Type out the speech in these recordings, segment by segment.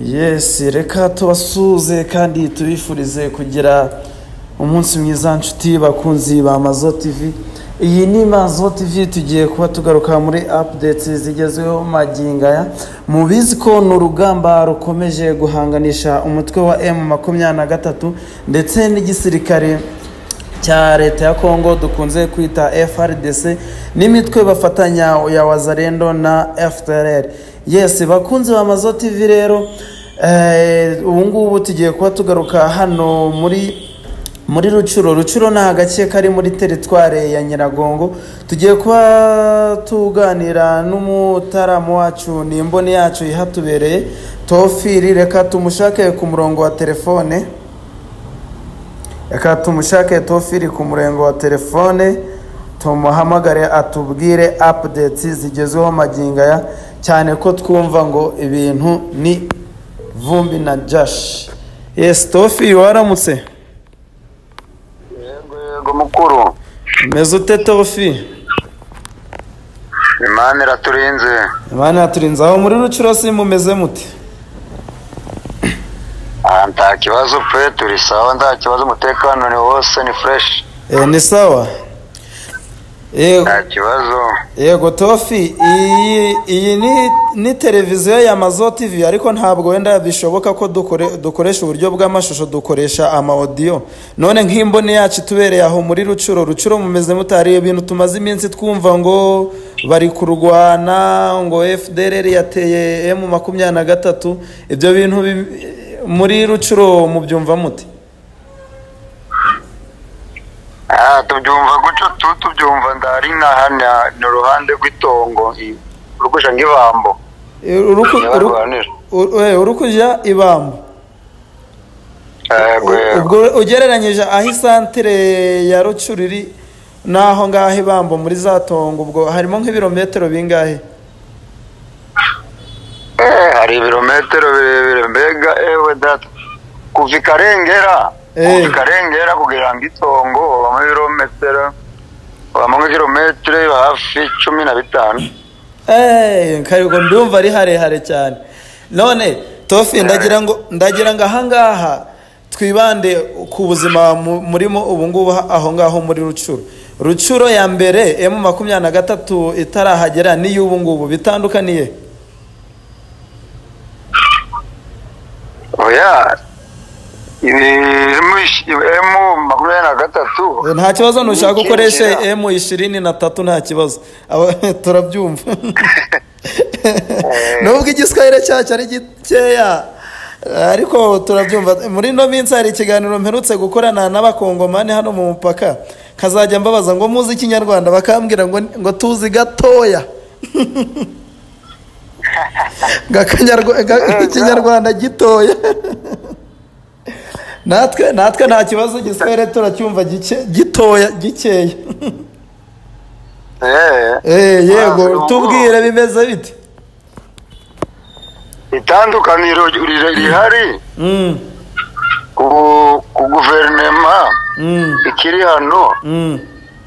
Yes, reka tubasuhuze kandi tubifurize kugira umunsi mwiza nshuti bakunzi ba Mazo TV. Iyi ni Mazo TV, tugiye kuba tugaruka muri updates zigezweho magingo aya. Mubizi ko ni urugamba rukomeje guhanganisha umutwe wa M23 ndetse n'igisirikare cya leta ya Kongo dukunze kwita FARDC n'imitwe bafatanya ya Wazalendo na FDLR. Yes, bakunzi ba Mazo TV rero, ubu ngubu tugiye kuba tugaruka hano muri Rucuro. Rucuro ni agace kari muri teritware ya Nyiragongo. Tugiye kuba tuganira n'umutaramu wacu, ni imboni yacu ihatubereye Tofiri. Reka tumushake ku murongo wa telefone. Reka tumushake Tofiri ku murongo wa telefone, tumuhamagare atubwire updates zigezweho magingo aya, cyane ko twumva ngo ibintu ni vumbi na jash. Yes, Tofiri, waramutse? Yego yego mukuru. Umeze ute Tofi? Imana iraturinze. Imana iraturinze. Aho muri Rucuro si mumeze mute? Nta kibazo pe, turi sawa, nta kibazo, umutekano ni wose, ni fresh. Ni sawa. Yego. Nta kibazo. Yego Tofi, iyi ni televiziyo ya Mazo TV, ariko ntabwo wenda bishoboka ko dukoresha uburyo bw'amashusho, dukoresha ama audio. None nk'imboni yacu tubereye aho muri Rucuro, Rucuro mumeze mutari? Ibintu tumaze iminsi twumva ngo bari kurwana, ngo FDLR yateye M23, ibyo bintu muri Rucuro mubyumva mute? Tubyumva gutyo, tubyumva ndari nka ni uruhande rw'itongo urukuja ng'ibambo. Urukuja ibambo. Ubwo ugereranyije aho isantere ya Rucuro iri naho ngaho ibambo muri za tongo, ubwo harimo nk'ibirometero bingahe? Hari ibirometero birebire mbega, ewe data, kuva Ikarengera Ikarengera kugira ngo itongo babamo ibirometero, babamo nk'ikirometero hafi 15. Karigo ndumva ari harehare cyane. None Tofi, ndagira ngo ahangaha twibande ku buzima murimo ubu ngubu aho ngaho muri Rucuro. Rucuro ya mbere M23 itarahagera n'iy'ubu ngubu bitandukaniye? Oya, M23 nta kibazo, ntushaka gukoresha M23 nta kibazo, turabyumva. Nubwo igiswahili cyacu ari gikeya ariko turabyumva. Muri ino minsi hari ikiganiro mperutse gukorana n'abakongomani hano mu mupaka, kazajya mbabaza ngo muzi ikinyarwanda, bakambwira ngo tuzi gatoya. Ikinyarwanda gitoya. Natwe nta kibazo, igiswahili turacyumva gitoya gikeya. Yego, tubwire bimeze bite? Itandukaniro rihari ku guverinoma ikiri hano,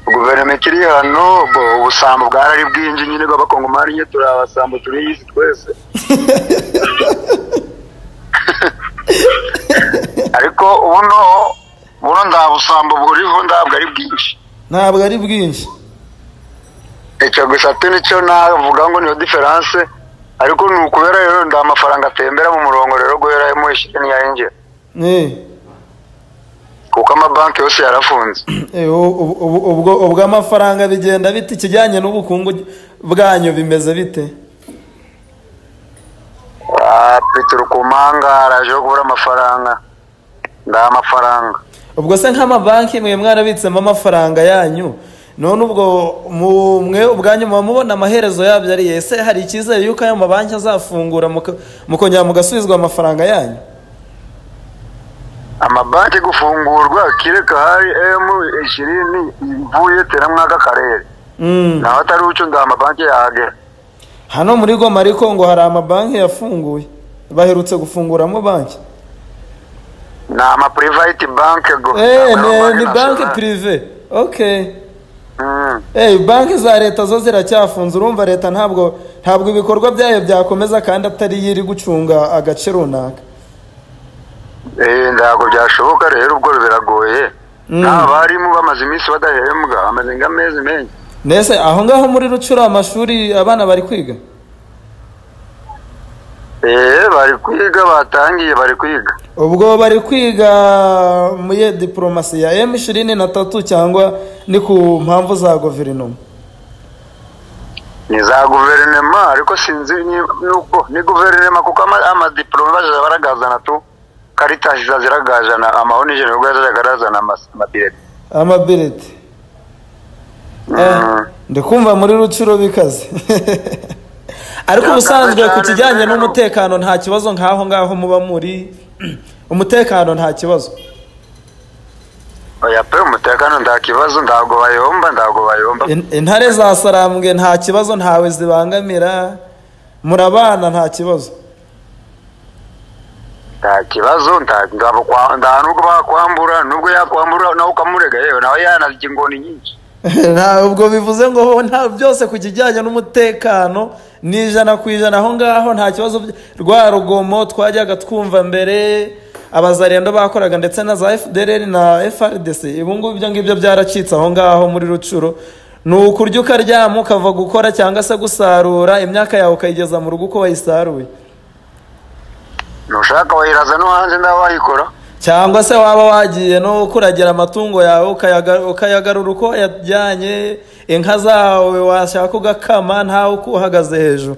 guverinoma ikiri hano, ubusambo bwarari bwinji nyine bw'abakongomani, nye turi abasambo, turi isi twese. Ariko ubuno nta busambo buriho, ntabwo ari bwinshi. Ntabwo ari bwinshi. Icyo gusa nicyo navuga ngo niyo difference, ariko ni ukubera rero nda amafaranga atembera mu murongo rero guhera M23 yinjira. Kuko amabanki yose yarafunze. Ubwo amafaranga bigenda bite? Ikijyanye n'ubukungu bwanyu bimeze bite? Petero Kumanga araje kubura amafaranga, nda amafaranga. Ubwo se nk'amabanki mwe mwarabitsemo amafaranga yanyu, none ubwo mwe ubwanyu mubona amaherezo yabyo ari ese? Hari icyizere yuko ayo mabanki azafungura mukongera mugasubizwa amafaranga yanyu? Amabanki gufungurwa kireka hari M20 ivuye teramwaka karere. Naho atari ucyo nda amabanki yahagera. Hano muri Goma ariko ngo hari amabanki yafunguye, baherutse gufunguramo banki. Ni ama private bank go. Ni banki prive. Okay. Banki za leta zo ziracyafunze, urumva leta ntabwo Ntabwo ibikorwa byayo byakomeza kandi atari yiri gucunga agace runaka. Ntabwo byashoboka rero, ubwo biragoye. N'abarimu bamaze iminsi badahembwa, amaze nk'amezi menshi. Nese aho ngaho muri Rucuro amashuri abana bari kwiga? Bari kwiga, batangiye bari kwiga. Ubwo bari kwiga muri diplomasi ya M23 cyangwa ni ku mpamvu za guverinoma? Ni za guverinoma, ariko sinzi nuko ni guverinoma kuko amadiplome baje baragazana tu Caritas ziragazana, amaonije ziragazana amabirete. Amabirete. Ndikumva muri Rucuro bikaze. Ariko ubusanzwe ku kijyanye n'umutekano nta kibazo nkaho ngaho muba muri umutekano nta kibazo. Oya pe, umutekano nta kibazo, ntabwo bayomba, ntabwo bayomba. Intare za Sarambwe nta kibazo, ntawe zibangamira, murabana nta kibazo. Nta kibazo, nta nubwo bakwambura, nubwo yakwambura nawe ukamurega, yewe nawe yanarya ingoni nyinshi. Ntabwo bivuze ngo nta byose ku kijyanye n'umutekano ni 100% aho ngaho nta kibazo. Rwa rugomo twajyaga twumva mbere abazarendo bakoraga ndetse na za FDLR na FARDC, ubu ngubu ibyo ngibyo byaracitse aho ngaho muri Rucuro. Ni ukurya ukaryama ukava gukora cyangwa se gusarura imyaka yawe ukayigeza mu rugo uko wayisaruye. Nushaka wayiraza no hanze ndaho wayikora, cyangwa se waba wagiye no kuragira amatungo yawe ukayagarura uko yajyanye, inka zawe washaka ugakama ntawe ukuhagaze hejuru.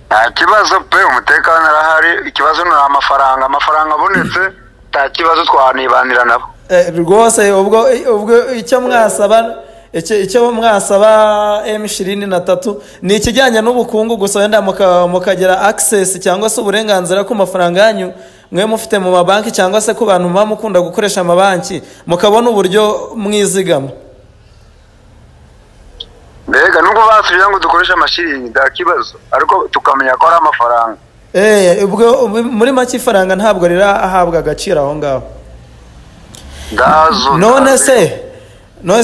Nta kibazo pe, umutekano arahari, ikibazo ni amafaranga. Amafaranga abonetse nta kibazo, twanibanira nabo rwose. Ubwo icyo mwasaba, icyo mwasaba M23 ni ikijyanye n'ubukungu gusa, wenda mukagira access cyangwa se uburenganzira ku mafaranga yanyu mwe mufite mu mabanki, cyangwa se ku bantu muba mukunda gukoresha amabanki, mukabona uburyo mwizigama. Mbega nubwo basubira ngo dukoreshe amashiringi nta kibazo, ariko tukamenya ko ari amafaranga. Ubwo muri make ifaranga ntabwo rirahabwa agaciro aho ngaho. None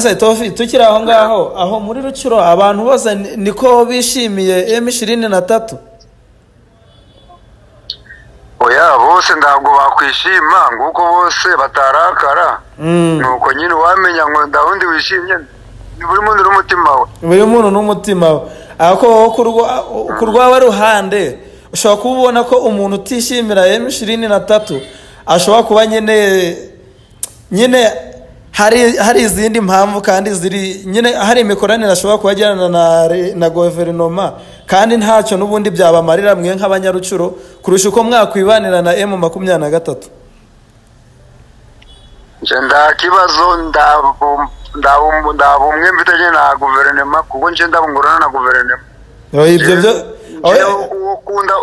se Tofi, tukiri aho ngaho, aho muri Rucuro abantu bose niko bishimiye M23? Oya, bose ntabwo bakwishima nguko bose batarakara. Nuko nyine wamenya ngo ndawundi wishimye ni buri muntu n'umutima we. Buri muntu n'umutima we. Ako ku rwawe ruhande ushobora kubona ko umuntu utishimira M23 ashobora kuba nyine hari izindi mpamvu, kandi ziri nyine hari imikoranire ashobora kubagirana na guverinoma, kandi ntacyo n'ubundi byabamarira mwe nk'abanyarucuro kurusha uko mwakwibanira na M23. Nje nda kibazo, ndabumwe mfitanye na guverinoma, kuko nje ndabungurana na guverinoma. Ibyo byo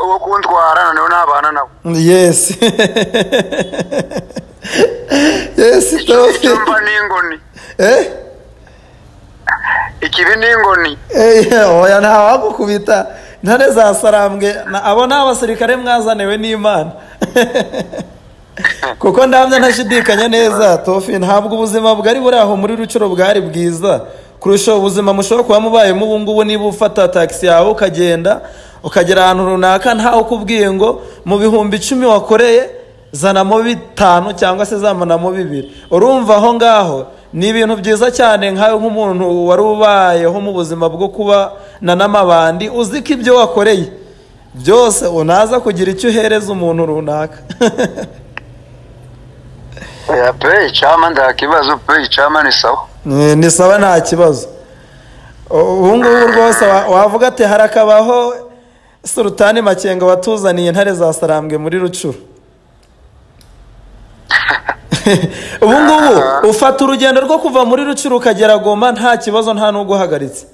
uwo kuntwara nawe nabana nabo. Yes. Yes, Tofi. N'ingoni. Ikibi n'ingoni. Oya nta wagukubita. Intare za Sarambwe abo ni abasirikare mwazaniwe n'Imana. Kuko ndamya ntashidikanya neza Tofi, ntabwo ubuzima bwari buri aho muri Rucuro bwari bwiza kurusha ubuzima mushobora kuba mubayemo ubu ngubu. Niba ufata taxi yawe ukagenda ukagera ahantu runaka ntawe ukubwiye ngo mu 10,000 wakoreye zanamo 5 cyangwa se zamanamo 2. Urumva aho ngaho ni ibintu byiza cyane nkawe nk'umuntu wari ubayeho mu buzima bwo kuba na n'amabandi, uzi ko ibyo wakoreye byose unaza kugira icyo uhereza umuntu runaka. Oya pe, icyama nta kibazo pe, icyama ni sawa. Ni sawa nta kibazo. Ubu ngubu rwose wavuga ati harakabaho Sultani Makenga watuzaniye intare za Sarambwe muri Rucuro. Ubu ngubu ufata urugendo rwo kuva muri Rucuro ukagera Goma nta kibazo, nta n'uguhagaritse.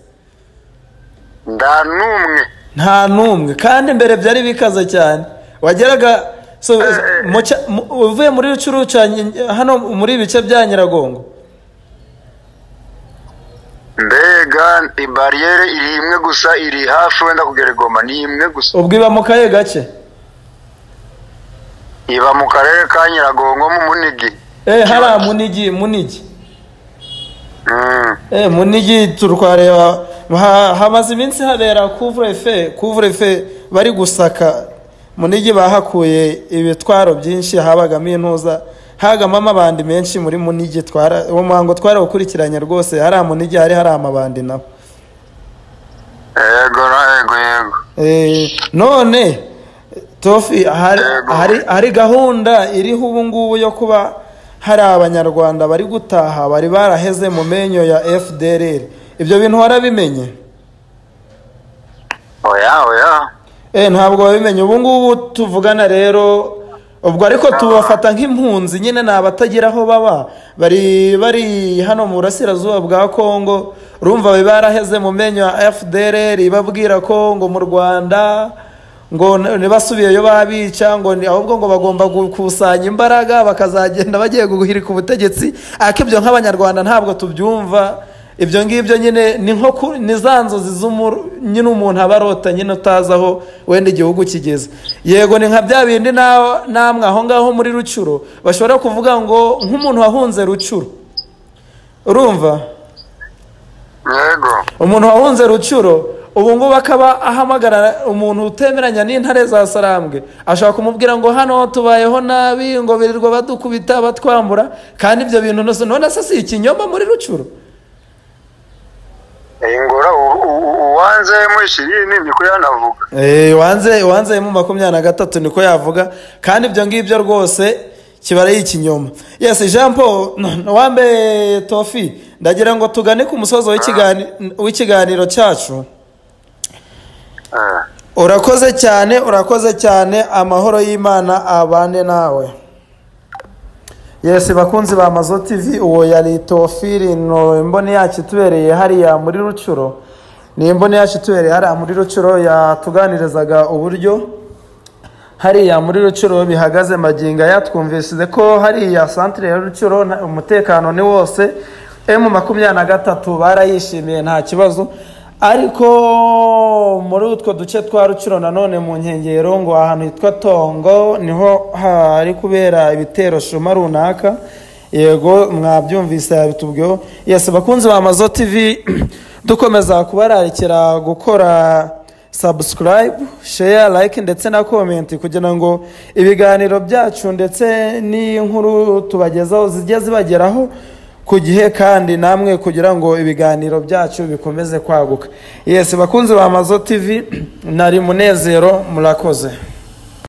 Nta n'umwe. Nta n'umwe, kandi mbere byari bikaze cyane. Wageraga uvuye muri Rucuro hano muri ibice bya Nyiragongo. Mbega ibariyeri iri imwe gusa, iri hafi wenda kugera Goma, ni imwe gusa. Ubwo iba mu kahe gace? Iba mu karere ka Nyiragongo mu Munigi. Hara Munigi, Munigi. Munigi turwareba Hamaze iminsi habera couvre-feu bari gusaka Munigi, bahakuye ibitwaro byinshi, habagamo intuza, hagamo amabandi menshi muri Munigi. Twara uwo muhango twarawukurikiranye rwose, hari Munigi hari amabandi nabo. Yego yego yego. None Tofi, hari gahunda iriho ubu ngubu yo kuba hari abanyarwanda bari gutaha bari baraheze mu menyo ya FDLR, ibyo bintu warabimenye? Oya oya. Ntabwo babimenye ubu ngubu tuvugana rero ubwo, ariko tubafata nk'impunzi nyine, ni abatagira aho baba, bari hano mu burasirazuba bwa Kongo. Urumva bari baraheze mu menyo ya FDLR, babwira ko ngo mu Rwanda ngo ntibasubiyeyo babica, ngo ahubwo ngo bagomba gukusanya imbaraga bakazagenda bagiye guhirika ubutegetsi. Ariko ibyo nk'abanyarwanda ntabwo tubyumva, ibyo ngibyo nyine ni nko ni za nzozi nyine umuntu aba arota nyine utazi aho wenda igihugu kigeze. Yego ni nka bya bindi namwe aho ngaho muri Rucuro bashobora kuvuga ngo nk'umuntu wahunze Rucuro, urumva? Yego. Umuntu wahunze Rucuro ubu ngubu akaba ahamagara umuntu utemeranya n'intare za Sarambwe, ashobora kumubwira ngo hano tubayeho nabi, ngo birirwa badukubita batwambura, kandi ibyo bintu none se si ikinyoma muri Rucuro? Ingora uwanze mu 20 niko yanavuga. Wanze mu 23 niko yavuga, kandi ibyo ngibyo rwose kibara ikinyoma. Yes, Jean Paul wambe Tofi, ndagira ngo tugane ku musozo w'ikiganiro cyacu. Urakoze cyane, urakoze cyane, amahoro y'Imana abane nawe. Yes, bakunzi ba Mazo TV, uwo yari Tofiri, no imboni yacu tubereye hariya muri Rucuro. Ni imboni yacu tubereye hariya muri Rucuro, yatuganirizaga uburyo hariya muri Rucuro bihagaze maginga. Yatwumvishije ko hariya centre ya Rucuro umutekano ni wose, M23 barayishimiye nta kibazo. Ariko muri utwo duce twa Rucuro nanone mu nkengero ngo ahantu hitwa Tongo niho hari kubera ibitero shuma runaka. Yego mwabyumvise yabitubwiyeho. Yes, bakunzi ba Mazo TV, dukomeza kubararikira gukora subscribe, share, like ndetse na comment kugira ngo ibiganiro byacu ndetse n'inkuru tubagezaho zijye zibageraho ku gihe, kandi namwe kugira ngo ibiganiro byacu bikomeze kwaguka. Yes, bakunzi ba Mazo TV, nari Munezero, murakoze.